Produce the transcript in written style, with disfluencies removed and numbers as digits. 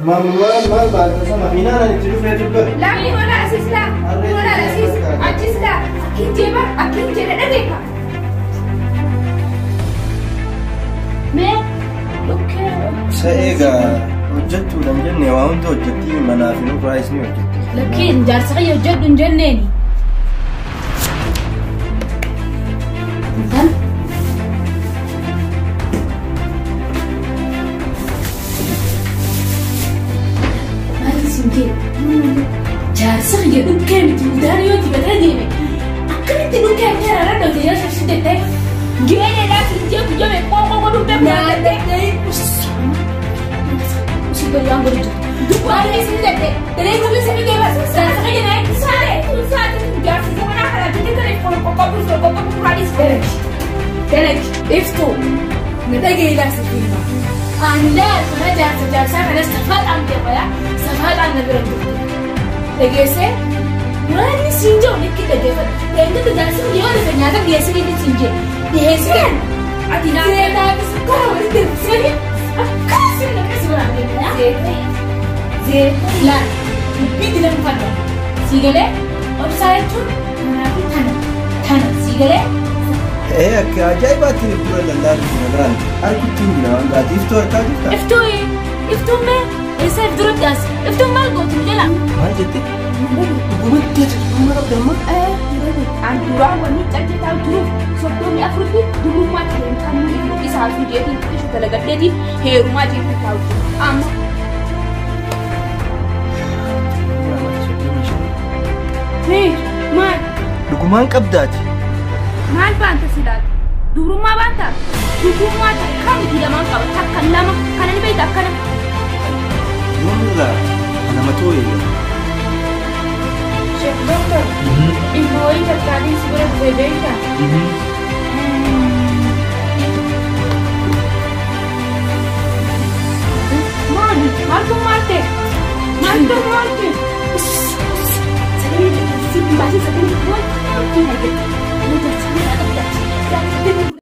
Maal maal baata makiinaan itti dhufee dubbate. Laakii wala asis laa. Wala asis achis laa. Akkin jeeba akkin jedhe dhageeka. Mee dhukkee. Isa eegaa hojjechuudhaan jenne waa hunda hojjettii manaa fi nurraayis ni hojjetti. Lakkiin jaarsa kiyya hojjedhu hin jenneeni. Intal. Maal isin jee? Jaarsa kiyya dhukkee miti udaan yoo dibatee deeme akkamitti dhukkee akka irraa dhote yoo shashii jettee Geedheedhaa sin jee guyyaa mee qoonqoo godhuun beeku yaadattee. Usi gadi waan godhu jirtu. Dubbaan isin jette daree gubni sami deema jaarsa kiyya na saate saate jaarsa zamanaa kana jettee tare qoqqoqqobu qoqqoqqobu kuraanis Dalagi. Dalagi. Iftuu. Na dhageedhaa si hima. Ani laal kana jaarsa jaarsaa kanas safaadhaan deemaya safaadhaan na bira turte. Dhageessee waan inni siin jedhu nikki dhaggeeffadhu. Eegdota jaarsi yoo dhufe nyaata dhiyeessee inni siin jedhe. Dhiyeessee ati naa zeetaa fi sukkaara walitti hir'isee akkana siin naqee si biraan deemee. Zeetee zeetee Laal dubbii dilan fadha. Sii galee obsaa jechuun manaa fi tana tana sii galee. Ee akka ajaa'ibaatti dura lallaalu jira laal. Harkitti hin jira waan gaati iftuu harkaa jirta. Iftuu iftuun mee eessa if duratti as iftuun maal gootu nu jala. Maal jette? Dhugumatti ati dhuguma qabda amma? An duraa wanni caccataa jiruuf 34tti dubrummaa ta'e kan nuyi isaa fi jeetiin xiqqishu dalagadheetiif heerumaa jeetiin taa'u jiru. Amma maal Dhugumaan qabdaati. Maal baanta silaati? Dubrummaa baanta? Dubrummaa takka miti lamaan qaba takka lama kana ni beekta akkana. Yoomirraa nama too'ee. Sheekh Doktor, ilma wayii takkaatiin si bira dhufe beektaa? Maali? Maaltu maal ta'e? Maaltu maal ta'e? Sagalee si baasii sagalee maal ta'e?